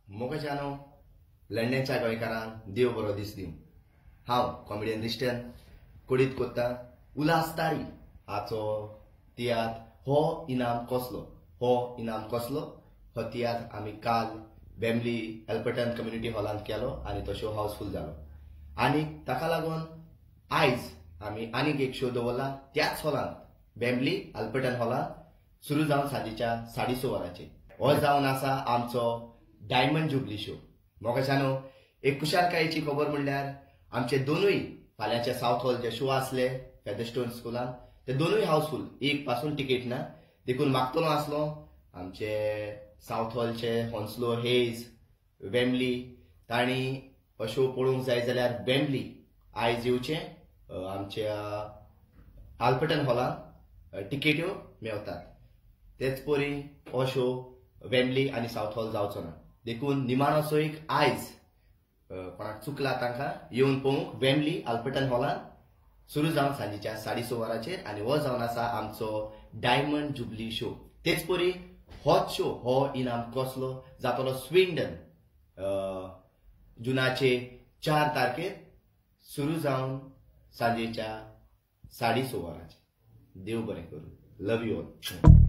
मोगाच्यानो लंडनच्या गोंयकारांक देव बरो दीस दिवं. हांव कॉमेडियन रिश्टन कोडीत कोत्ता उल्हास तारी हाचो तियात्र हो इनाम कसलो. हो इनाम कसलो हो तियात्र आमी काल बेमली एल्बर्टन कम्युनिटी हॉलांत केलो आनी तो शो हाऊसफूल जालो. आनी ताका लागून आयज आमी आनीक एक शो दवरला त्याच हॉलांत, बेमली अल्बर्टन हॉलांत, सुरू जावन सांजेच्या 6:30 वरांचेर. हो जावन आसा आमचो डायमंड जुबली शो. मोगाच्यानो एक खुशालकायेची खबर म्हणल्यार आमचे दोनूय फाल्यांचे सावथ हॉल जे शो आसले फेदरस्टोन स्कुलान ते दोनूय हाऊसफूल, एक पासून तिकेट ना. देखून मागतलो आसलो आमचे सावथ हॉलचे हॉन्सलो, हेज, वेम्बली तांणी हो शो पळोवंक जाय जाल्यार वेम्बली आयज येवचें. आमच्या आल्बर्टन हॉलान तिकेट्यो मेवतात. तेच परी हो शो वेम्बली आनी सावथ हॉल जावचो ना. देखून निमाणो सोयीक आयज कोणाक चुकला तांकां येवन पळोवंक वेम्बली आल्बर्टन हॉलान सुरू जावन सांजेच्या 6:30 वरांचेर. आनी हो जावन आसा आमचो डायमंड जुबली शो. तेच परी होच शो हो इनाम कसलो जातलो स्विंडन जुनाचे 4 तारखेर सुरू जावन सांजेच्या 6:30 वरांचेर. देव बरें करूं. Love you all.